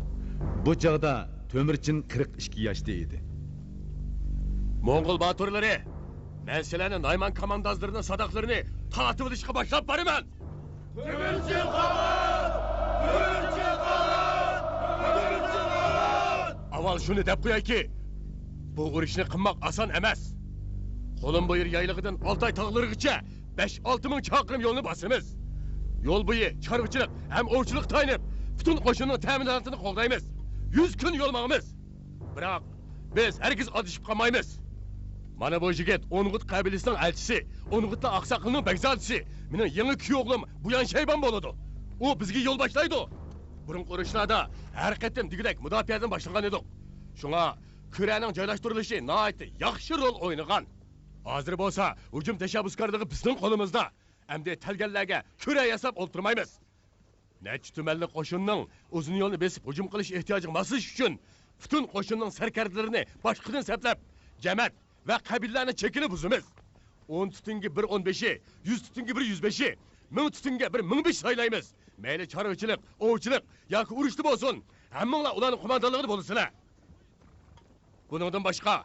بۇ چاغدا تۆمۈرچىن قىرىق ئىككى ياشتا ئىدى. موڭغۇل باتۇرلىرى، مەن سىلەرنى نايمان كاماندازلىرىنىڭ ساداقلىرىنى تارتىۋېلىشقا باشلاپ بارىمەن! تۆمۈرچىن قاغان! تۆمۈرچىن قاغان! تۆمۈرچىن قاغان! ئاۋۋال شۇنى دەپ قويايكى، بۇ ئۇرۇشنى قىلماق ئاسان ئەمەس. قۇلۇمبۇيۇر يايلىقىدىن ئالتاي تاغلىرىغىچە بەش-ئالتە مىڭ چاقىرىم يولنى باسىمىز. يول بويى چارۋىچىلىق ھەم ئوۋچىلىققا تايىنىپ، پۈتۈن قوشۇننىڭ تەمىناتىنى قوغدايمىز. يۈز كۈن يول ماڭىمىز. بىراق، بىز ھەرگىز ئادىشىپ قالمايمىز. مانا بۇ يىگىت ئونغۇت قەبىلىسىنىڭ ئەلچىسى، ئونغۇتلار ئاقساقىلىنىڭ بەگزادىسى، مېنىڭ يېڭى كۈيئوغلۇم بۇيان شەيبان بولىدۇ. ئۇ بىزگە يول باشلايدۇ. بۇرۇنقى ئۇرۇشلاردا ھەر قېتىم دېگۈدەك مۇداپىئەدىن باشلىغان ئىدۇق. شۇڭا كۈرەنىڭ جايلاشتۇرۇلۇشى ناھايىتى ياخشى رول ئوينىغان. ھازىر بولسا ھۇجۇم تەشەببۇسكارلىقى بىزنىڭ قولىمىزدا. ئەمدى تەلگەنلەرگە كۈرە ياساپ ئولتۇرمايمىز. نەچچە تۈمەنلىك قوشۇننىڭ ئۇزۇن يولنى بېسىپ ھۇجۇم قىلىش ئېھتىياجىغا ماسلىشىش ئۈچۈن، پۈتۈن قوشۇننىڭ سەركەردىلىرىنى باشقىدىن سەپلەپ، جەمەت ۋە قەبىلىلەرنىڭ چېكىنى بۇزىمىز. ئون تۈتۈنگە بىر ئون بېشى، يۈز تۈتۈنگە بىر يۈز بېشى، مىڭ تۈتۈنگە بىر مىڭ بېشى سايلايمىز. مەيلى چارۋىچىلىق، ئوۋچىلىق ياكى ئۇرۇشتا بولسۇن، ھەممىڭلار ئۇلارنىڭ قوماندانلىقىدا بولىسىلەر. بۇنىڭدىن باشقا،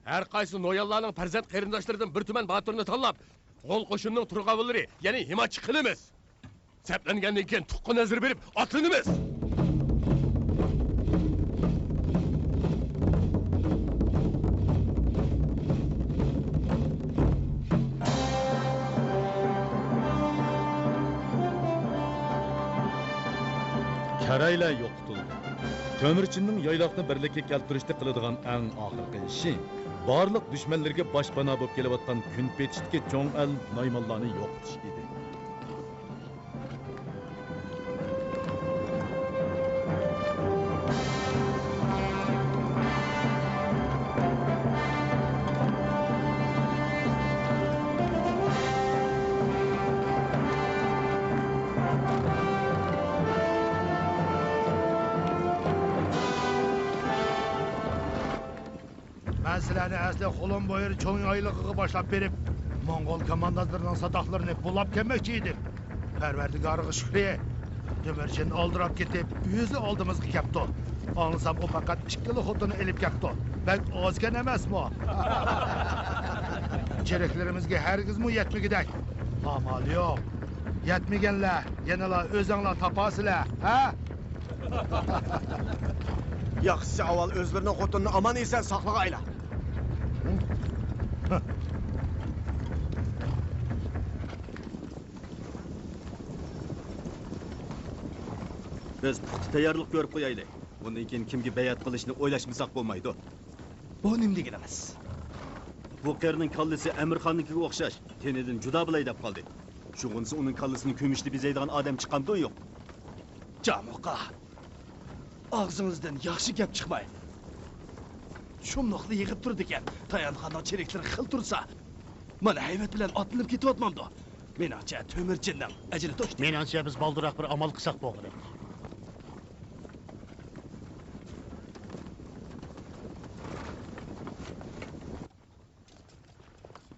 ھەر قايسى نويانلارنىڭ پەرزەنت قېرىنداشلىرىدىن بىر تۈمەن باتۇرنى تاللاپ، غول قوشۇنىنىڭ تۇرغاۋۇللىرى، يەنى ھىماچى قىلىمىز. سەپلەنگەندىن كېيىن تۇغقا نەزىر بېرىپ ئاتلىنىمىز. كەرەيلەر يوقىتىلدى. تۆمۈرچىننىڭ يايلاقنى بىرلىككە كەلتۈرۈشتە قىلىدىغان ئەڭ ئاخىرقى ئىشى، بارلىق دۈشمەنلىرىگە باشپانا بولۇپ كېلىۋاتقان كۈنپېتىشتىكى چوڭ ئەل نايمانلارنى يوقىتىش ئىدى. مەن سىلەرنى ئەسلى خولوم بويىرى چوڭ يايلىقىغا باشلاپ بېرىپ، موڭغۇل كاماندازلىرىنىڭ ساداقلىرىنى بۇلاپ كەلمەكچى ئىدىم. پەرۋەردىگارغا شۈكرى، تۆمۈرچىن ئالدىراپ كېتىپ، ئۆزى ئالدىمىزغا كەپتۇ. ئاڭلىسام، ئۇ پەقەت ئىككىلا خوتۇننى ئېلىپ كەپتۇ. بەك ئازكەن ئەمەسمۇ؟ چېرىكلىرىمىزگە ھەرگىزمۇ يەتمىگۈدەك. ئامال يوق. يەتمىگەنلەر يەنىلا ئۆزۈڭلار تاپارسىلەر، ھە؟ ياخشىسى ئاۋۋال ئۆزلىرىنىڭ خوتۇنىنى ئامان-ئېسەن ساقلىغايلا. بىز پۇختا تەييارلىق كۆرۈپ قويايلى. ئۇندىن كېيىن كىمگە بەيئەت قىلىشنى ئويلاشمىساق بولمايدۇ. بۇ نېمە دېگىنىڭىز؟ بۇ قېرىنىڭ كاللىسى ئەمىرخاننىڭكىگە ئوخشاش، تېنىدىن جۇدا بولاي دەپ قالدى. شۇغىنىسى ئۇنىڭ كاللىسىنى كۆمۈشتە بېزەيدىغان ئادەم چىقامدۇ يوق؟ جامۇقا، ئاغزىڭىزدىن ياخشى گەپ چىقماي، شۇملۇقلا يىغىپ تۇرىدىكەن. تايانخاننىڭ چېرىكلىرى خېلى تۇرسا، مانا ھەيۋەت بىلەن ئاتلىنىپ كېتىۋاتمامدۇ؟ مېنىڭچە، تۆمۈرچىننىڭ ئەجىلى توشتى. مېنىڭچە، بىز بالدۇرراق بىر ئامال قىلساق بولغۇدەك.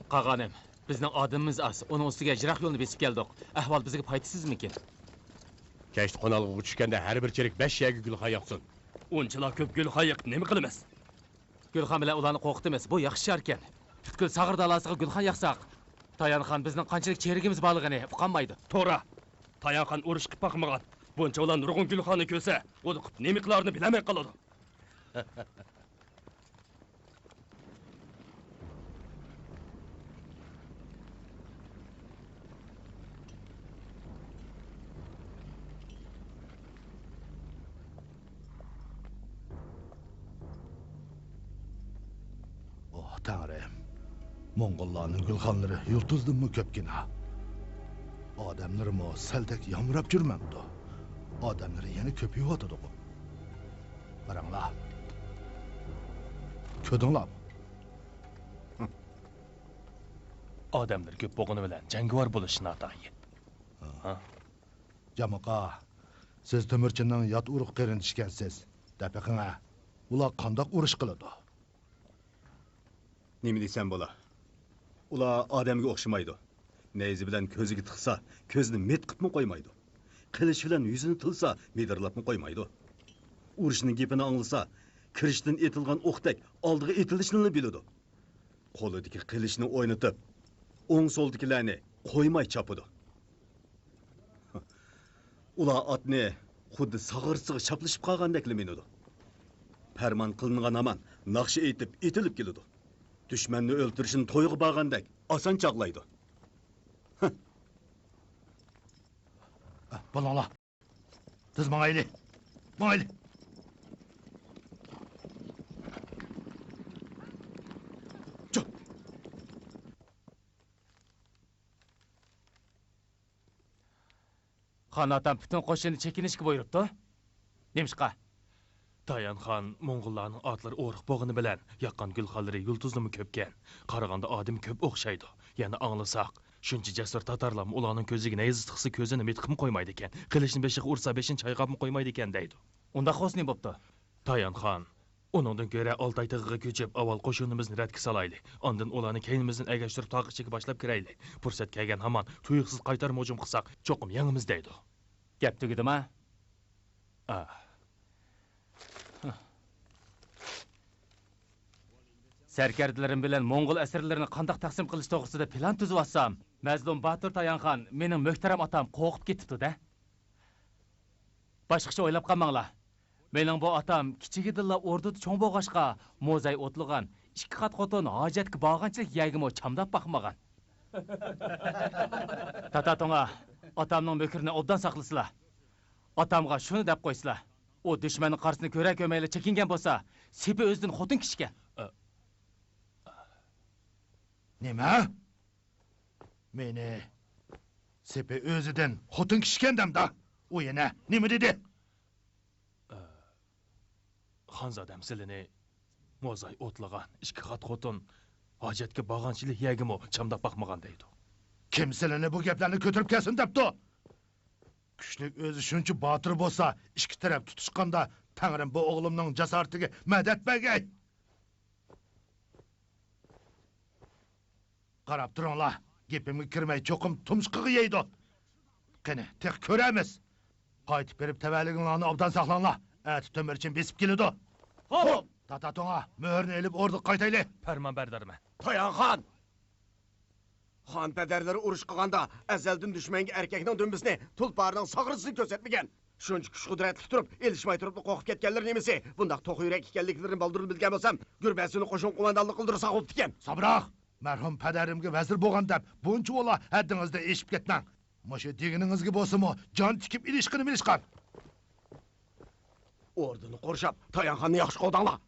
قاغانىم، بىزنىڭ ئادىمىمىز ئاز، ئۇنىڭ ئۈستىگە يىراق يولنى بېسىپ كەلدۇق. ئەھۋال بىزگە پايدىسىزمىكىن؟ كەچتە قونالغۇغا چۈشكەندە ھەر بىر چېرىك بەش يەرگە گۈلخان ياقسۇن. ئۇنچىلا كۆپ گۈلخان يېقىپ نېمە قىلىمىز؟ گۈلخان بىلەن ئۇلارنى قورقۇتىمىز، بۇ ياخشى ئىشاركەن. پۈتكۈل ساغر دالاسىغا گۈلخان ياقساق، تايانخان بىزنىڭ قانچىلىك چېرىكىمىز بارلىقىنى ئۇقالمايدۇ. توغرا. تايانخان ئۇرۇش قىلىپ باقمىغان. بۇنچە ئۇلار نۇرغۇن گۈلخاننى كۆرسە، ھودۇقۇپ نېمە قىلارىنى بىلەلمەي قالىدۇ. ئوھ، تەڭرىم! موڭغۇللارنىڭ گۈلخانلىرى يۇلتۇزدىنمۇ كۆپكىنا. ئادەملىرىمۇ سەلدەك يامراپ جۈرمەمدۇ؟ ئادەملىرى يەنە كۆپىيىۋاتىدىغۇ. قاراڭلار. كۆردۈڭلارمۇ؟ ئادەملىرى كۆپ بولغىنى بىلەن جەڭگىۋار بولۇشى ناتايىن. ھا. ھا. جاماقا، سىز تۆمۈرچىنىڭ يات ئۇرۇق قېرىندىشى ئىكەنسىز. دەپ بېقىڭە، ئۇلار قانداق ئۇرۇش قىلىدۇ؟ نېمە دېسەم بولا؟ ئۇلار ئادەمگە ئوخشىمايدۇ. نەيزە بىلەن كۆزىگە تىقسا، كۆزىنى مىت قىپمۇ قويمايدۇ. قىلىچ بىلەن يۈزىنى تىلسا، مىدىرلاپمۇ قويمايدۇ. ئۇرۇشنىڭ گېپىنى ئاڭلىسا، كىرىشتىن ئېتىلغان ئوقتەك ئالدىغا ئېتىلىشنىلا بىلىدۇ. قولىدىكى قىلىچنى ئوينىتىپ، ئوڭ-سولدىكىلەرنى قويماي چاپىدۇ. ئۇلار ئاتنى خۇددى ساغرىسىغا چاپلىشىپ قالغاندەكلا مىنىدۇ. پەرمان قىلىنغان ھامان ناخشا ئېيتىپ ئېتىلىپ كېلىدۇ. دۈشمەننى ئۆلتۈرۈشنى تويغا بارغاندەك ئاسان چاغلايدۇ. بولۇڭلار. تېز ماڭايلى! ماڭايلى! چۇ! خان ئاتام پۈتۈن قوشۇننى چېكىنىشكە بۇيرۇپتۇ. نېمىشقا؟ تايان خان موڭغۇللارنىڭ ئاتلىرى ئورۇق بولغىنى بىلەن ياققان گۈلخانلىرى يۇلتۇزىمۇ كۆپكەن. قارىغاندا ئادىمى كۆپ ئوخشايدۇ. يەنە ئاڭلىساق، شۇنچە جەسۇر تاتارلارمۇ ئۇلارنىڭ كۆزىگە نەيزە تىقسا كۆزىنى مىتقىمۇ قويمايدىكەن، قىلىچنى بېشىغا ئۇرسا بېشىنى چايقاپمۇ قويمايدىكەن دەيدۇ. ئۇنداق بولسا نېمە بوپتۇ؟ تايان خان، ئۇنىڭدىن كۆرە ئالتاي تېغىغا كۆچۈپ ئاۋۋال قوشۇنىمىزنى رەتكە سالايلى، ئاندىن ئۇلارنى كەينىمىزدىن ئەگەشتۈرۈپ تاغ ئىچىگە باشلاپ كىرەيلى. پۇرسەت كەلگەن ھامان تۇيۇقسىز قايتارما ھۇجۇم قىلساق چوقۇم يېڭىمىز دەيدۇ. گەپ تۈگىدىما؟ ئاھ. سەركەردىلىرىم بىلەن موڭغۇل ئەسىرلىرىنى قانداق تەقسىم قىلىش توغرىسىدا پىلان تۈزۈۋاتسام، مەزلۇم باتۇر تايان خان مېنىڭ مۆھتەرەم ئاتام قورقۇپ كېتىپتۇ-دە. باشقىچە ئويلاپ قالماڭلار. مېنىڭ بۇ ئاتام كىچىكىدىنلا ئوردىدا چوڭ بولغاچقا، موزاي ئوتلىغان، ئىككى قات خوتۇن ھاجەتكە بارغانچىلىك يەرگىمۇ چامداپ باقمىغان. تاتا توڭا، ئاتامنىڭ مۆھرىنى ئوبدان ساقلىسىلا. ئاتامغا شۇنى دەپ قويسىلا، ئۇ دۈشمەننىڭ قارىسىنى كۆرە كۆرمەيلا چېكىنگەن بولسا، سېپى ئۆزىدىن خوتۇن كىشىكەن. نېمە؟ مېنى سېپى ئۆزىدىن خوتۇن كىشىكەن دەمدا؟ ئۇ يەنە نېمە دېدى؟ خانزادەم سىلىنى موزاي ئوتلىغان ئىككى قات خوتۇن ھاجەتكە بارغانچىلىك يەرگىمۇ چامداپ باقمىغان دەيدۇ. كىم سىلىنى بۇ گەپلەرنى كۆتۈرۈپ كەلسۇن دەپتۇ؟ كۈچلۈك ئۆزى شۇنچە باتۇر بولسا، ئىككى تەرەپ تۇتۇشقاندا، تەڭرىم بۇ ئوغلۇمنىڭ جاسارىتىگە مەدەت بەرگەي! قاراپ تۇرۇڭلار، گېپىمگە كىرمەي چوقۇم تۇمشۇقىغا يەيدۇ. قېنى، تېخى كۆرەرمىز. قايتىپ بېرىپ تەۋەلىكىڭلارنى ئوبدان ساقلاڭلار. ئەتە تۆمۈرچىنى بېسىپ كېلىدۇ. خوپ! تاتا توڭا، مۆھۈرنى ئېلىپ ئوردىغا قايتايلى. پەرمان بەردىرىمەن. تايان خان! خان پەدەرلىرى ئۇرۇش قىلغاندا ئەزەلدىن دۈشمەنگە ئەركەكنىڭ دۈمبىسىنى، تۇلپارنىڭ ساغرىسىنى كۆرسەتمىگەن. شۇنچە كۈچ قۇدرەتلىك تۇرۇپ، ئېلىشماي تۇرۇپلا قورقۇپ كەتكەنلىرى نېمىسى؟ بۇنداق توخۇ يۈرەك ئىكەنلىكلىرىنى بالدۇرلا بىلگەن بولسام، گۈربەنسۇنى قوشۇن قوماندانلىقى قىلدۇرساق بوپتىكەن. سابراق! مەرھۇم پەدەرىمگە ۋەزىر بولغان دەپ بۇنچىۋالا ھەددىڭىزدىن ئېشىپ كەتمەڭ. مۇشۇ دېگىنىڭىزگە بولسىمۇ جان تىكىپ ئېلىشقىنى بىلىشقان. ئوردىنى قورشاپ، تايانخاننى ياخشى قوغداڭلار.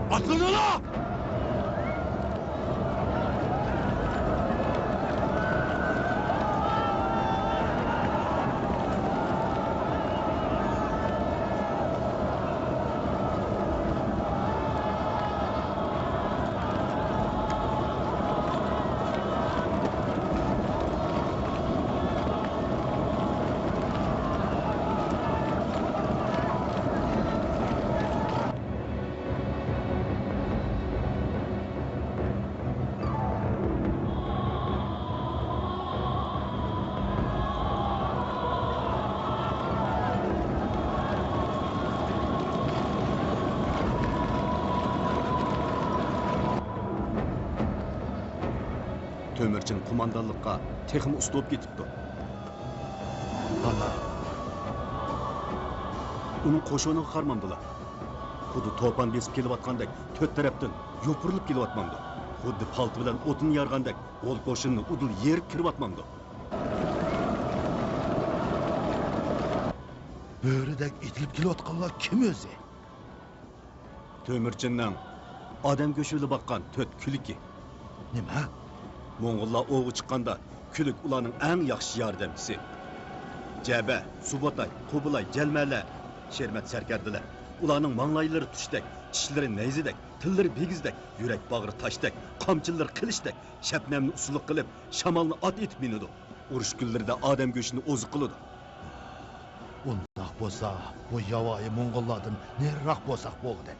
ئاتلىنىلا! تۆمۈرچىن قوماندانلىققا تېخىمۇ ئۇستا بولۇپ كېتىپتۇ. ئانا. ئۇنىڭ قوشۇنىغا قارىمامدىلا. خۇددى توپان بېسىپ كېلىۋاتقاندەك تۆت تەرەپتىن يوپۇرۇلۇپ كېلىۋاتمامدۇ؟ خۇددى پالتا بىلەن ئوتۇن يارغاندەك قول قوشۇننى ئۇدۇل يېرىپ كىرىۋاتمامدۇ؟ بۆرىدەك ئېتىلىپ كېلىۋاتقانلار كىم ئۆزى؟ تۆمۈرچىننىڭ ئادەم گۆشى بىلەن باققان تۆت كۈلۈكى. نېمە؟ موڭغۇللار ئوۋغا چىققاندا، كۈلۈك ئۇلارنىڭ ئەڭ ياخشى ياردەمچىسى. جەبە، سۇبۇتاي، قۇبۇلاي، جەلمەلە، شېرمەت سەركەردىلەر. ئۇلارنىڭ ماڭلايلىرى تۇشتەك، چىشلىرى نەيزىدەك، تىللىرى بىگىزدەك، يۈرەك باغرى تاشتەك، قامچىلىرى قىلىچتەك، شەبنەمنى ئۇسسۇلۇق قىلىپ، شامالنى ئات ئېتىپ مىنىدۇ. ئۇرۇش كۈنلىرىدە ئادەم گۆشىنى ئوزۇق قىلىدۇ. ئۇنداق بولسا، بۇ ياۋايى موڭغۇللاردىن نېرىراق بولساق بولغۇدەك.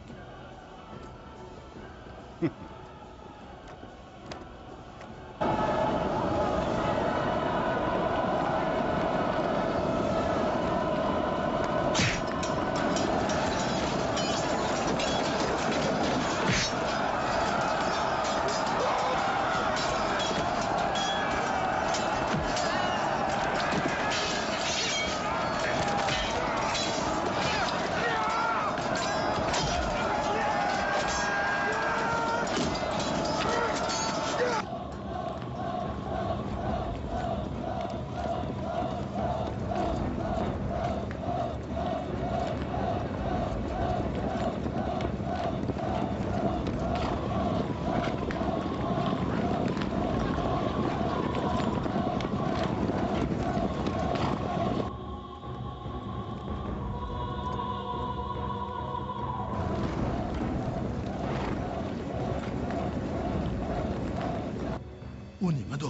ئۇ نېمىدۇ؟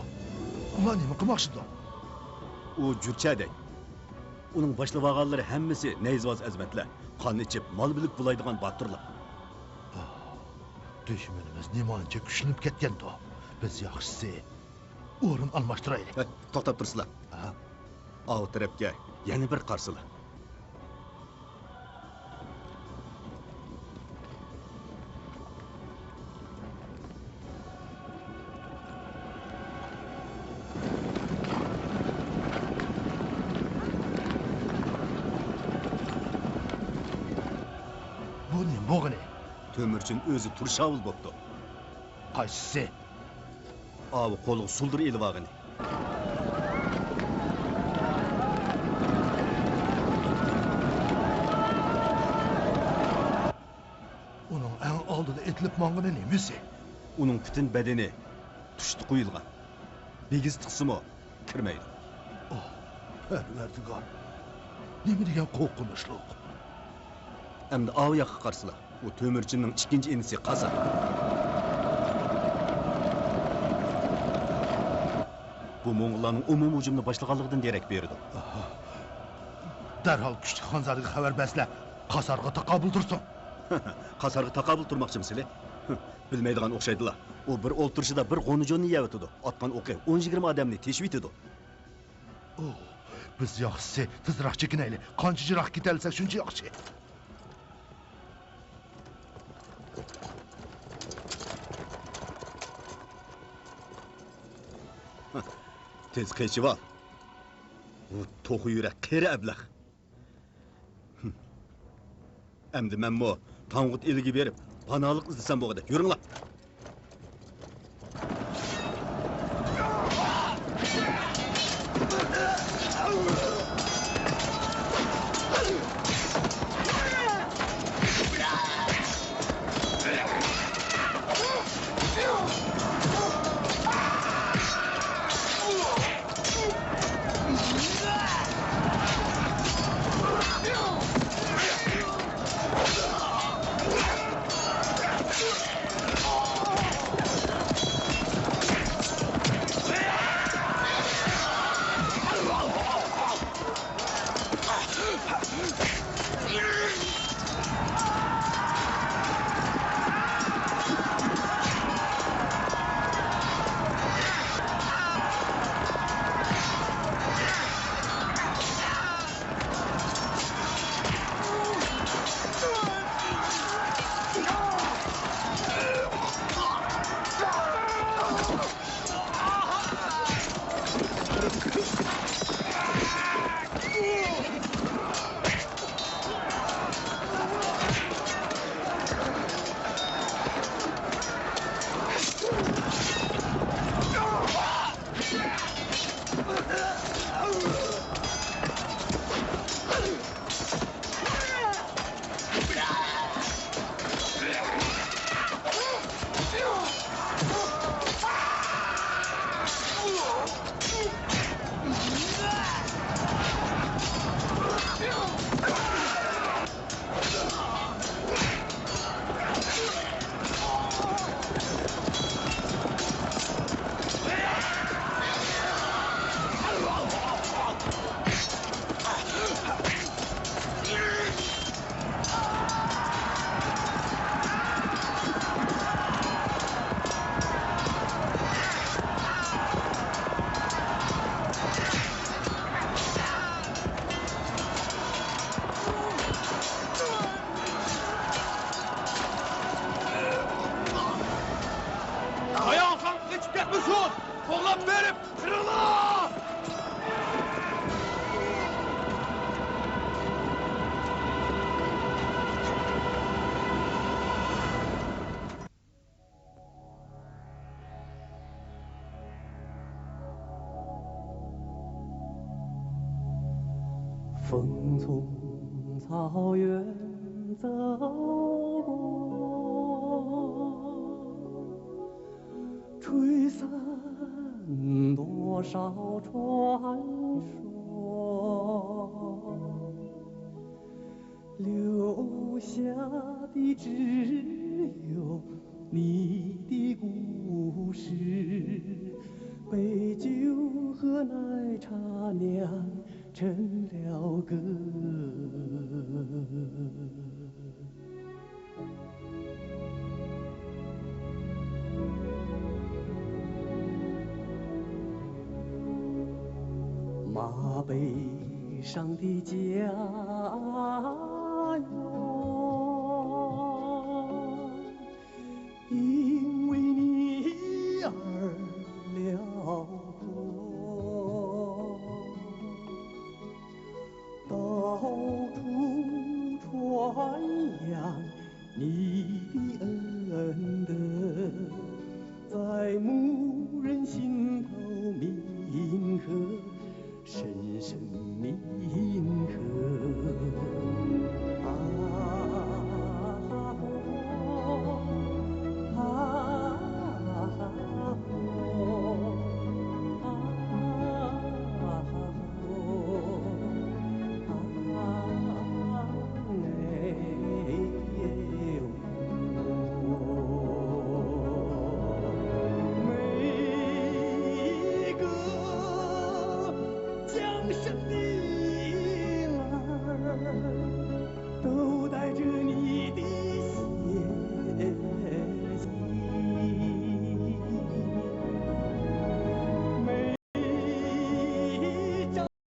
ئۇلار نېمە قىلماقچىدۇ؟ ئۇ جۈرچەدەك. ئۇنىڭ باشلىۋالغانلىرى ھەممىسى نەيزىۋاز ئەزىمەتلەر، قان ئىچىپ، مال-مۈلۈك بۇلايدىغان باتۇرلار. دۈشمىنىمىز نېمانچە كۈچلىنىپ كەتكەندۇ؟ بىز ياخشىسى ئورۇن ئالماشتۇرايلى. ھە، توختاپ تۇرسىلا. ھە؟ ئاۋۇ تەرەپكە يەنە بىر قارىسىلا. بۇ نېمە بولغىنى؟ تۆمۈرچىن ئۆزى تۇرشاۋۇل بوپتۇ. قايسىسى؟ ئاۋۇ قولىغا سۇلدۇر ئېلىۋالغىنى. ئۇنىڭ ئەڭ ئالدىدا ئېتىلىپ ماڭغىنى نېمىسى؟ ئۇنىڭ پۈتۈن بەدىنى تۇشتا قويۇلغان. بىگىز تىقسىمۇ، كىرمەيدۇ. ئوھ، پەرۋەردىگار، نېمە دېگەن قورقۇنچلۇق! ئەمدى ئاۋۇ ياققا قارىسىلا، ئۇ تۆمۈرچىننىڭ ئىككىنچى ئىنىسى قاسار. بۇ موڭغۇللارنىڭ ئومۇمىي ھۇجۇمنى باشلىغانلىقىدىن دېرەك بېرىدۇ. ئاھا. دەرھال كۈچلۈك خانزادىگە خەۋەر بەرسىلە، قاسارغا تاقابىل تۇرسۇن. قاسارغا تاقابىل تۇرماقچىمۇ سىلى؟ بىلمەيدىغان ئوخشايدىلا. ئۇ بىر ئولتۇرۇشىدا بىر غۇنىجۇننى يەۋېتىدۇ. ئاتقان ئوقى ئون يىگىرمە ئادەمنى تېشىۋېتىدۇ. ئوھ، بىز ياخشىسى تېزراق چېكىنەيلى. قانچە يىراق كېتەلىسەك، شۇنچە ياخشى. تېز قېچىۋال. بۇ توخۇ يۈرەك قېرى ئەبلەخ. ئەمدى مەنمۇ تاڭغۇت ئېلىگە بېرىپ، پاناھلىق ئىزدىسەم بولغۇدەك. يۈرۈڭلار! 风从草原走过，吹散多少传说，留下的只有你的故事，杯酒和奶茶酿成了歌。马背上的家。